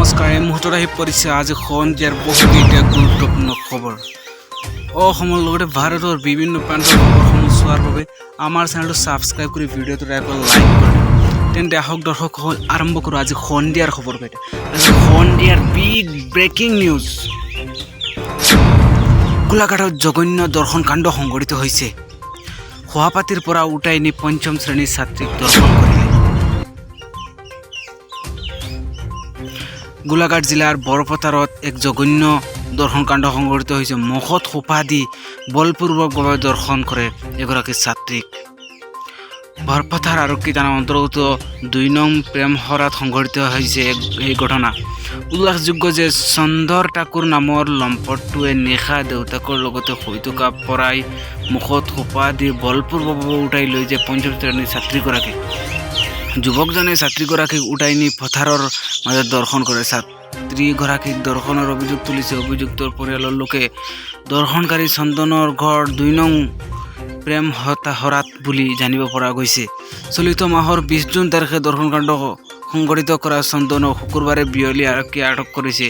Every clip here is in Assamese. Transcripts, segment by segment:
নমস্কাৰ। এই মুহূৰ্তত আহি পৰিছে আজি সন্ধিয়াৰ বহুকেইটা গুৰুত্বপূৰ্ণ খবৰ। অসমৰ লগতে ভাৰতৰ বিভিন্ন প্ৰান্তৰ খবৰসমূহ চোৱাৰ বাবে আমাৰ চেনেলটো ছাবস্ক্ৰাইব কৰি ভিডিঅ'টো একবাৰ লাইক কৰি দিয়ক। তেন্তে আহক দৰ্শকসকল, আৰম্ভ কৰোঁ আজি সন্ধিয়াৰ খবৰকেইটা। আজি সন্ধিয়াৰ বিগ ব্ৰেকিং নিউজ: গোলাঘাটত জঘন্য ধৰ্ষণ কাণ্ড সংঘটিত হৈছে। শোৱাপাটীৰ পৰা উঠাই নি পঞ্চম শ্ৰেণীৰ ছাত্ৰীক ধৰ্ষণ কৰিলে। গোলাঘাট জিলাৰ বৰপথাৰত এক জঘন্য ধৰ্ষণ কাণ্ড সংঘটিত হৈছে। মুখত সোপা দি বলপূৰ্বকভাৱে ধৰ্ষণ কৰে এগৰাকী ছাত্ৰীক। বৰপথাৰ আৰক্ষী থানাৰ অন্তৰ্গত 2 নং প্ৰেমহৰাত সংঘটিত হৈছে এই ঘটনা। উল্লেখযোগ্য যে চন্দৰ ঠাকুৰ নামৰ লম্পটটোৱে নিশা দেউতাকৰ লগতে শুই থকা পৰাই মুখত সোপা দি বলপূৰ্বকভাৱে উঠাই লৈ যায় পঞ্চম শ্ৰেণীৰ ছাত্ৰীগৰাকীক। যুৱকজনে ছাত্ৰীগৰাকীক উঠাই নি পথাৰৰ মাজত ধৰ্ষণ কৰে। ছাত্ৰীগৰাকীক ধৰ্ষণৰ অভিযোগ তুলিছে অভিযুক্তৰ পৰিয়ালৰ লোকে। ধৰ্ষণকাৰী চন্দনৰ ঘৰ 2 নং প্ৰেম হৰাত বুলি জানিব পৰা গৈছে। চলিত মাহৰ 20 জুন তাৰিখে ধৰ্ষণকাণ্ড সংঘটিত কৰা চন্দনক শুকুৰবাৰে বিয়লি আৰক্ষীয়ে আটক কৰিছে।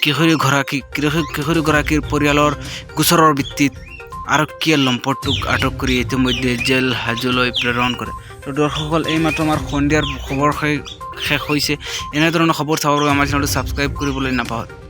কিশোৰীগৰাকীৰ পৰিয়ালৰ গোচৰৰ ভিত্তিত আৰক্ষীয়ে লম্পটটোক আটক কৰি ইতিমধ্যে জেল হাজোলৈ প্ৰেৰণ কৰে। তো দৰ্শকসকল, এইমাত্ৰ আমাৰ সন্ধিয়াৰ খবৰ শেষ হৈছে। এনেধৰণৰ খবৰ চাবৰ বাবে আমাৰ চেনেলটো ছাবস্ক্ৰাইব কৰিবলৈ নাপাহৰিব।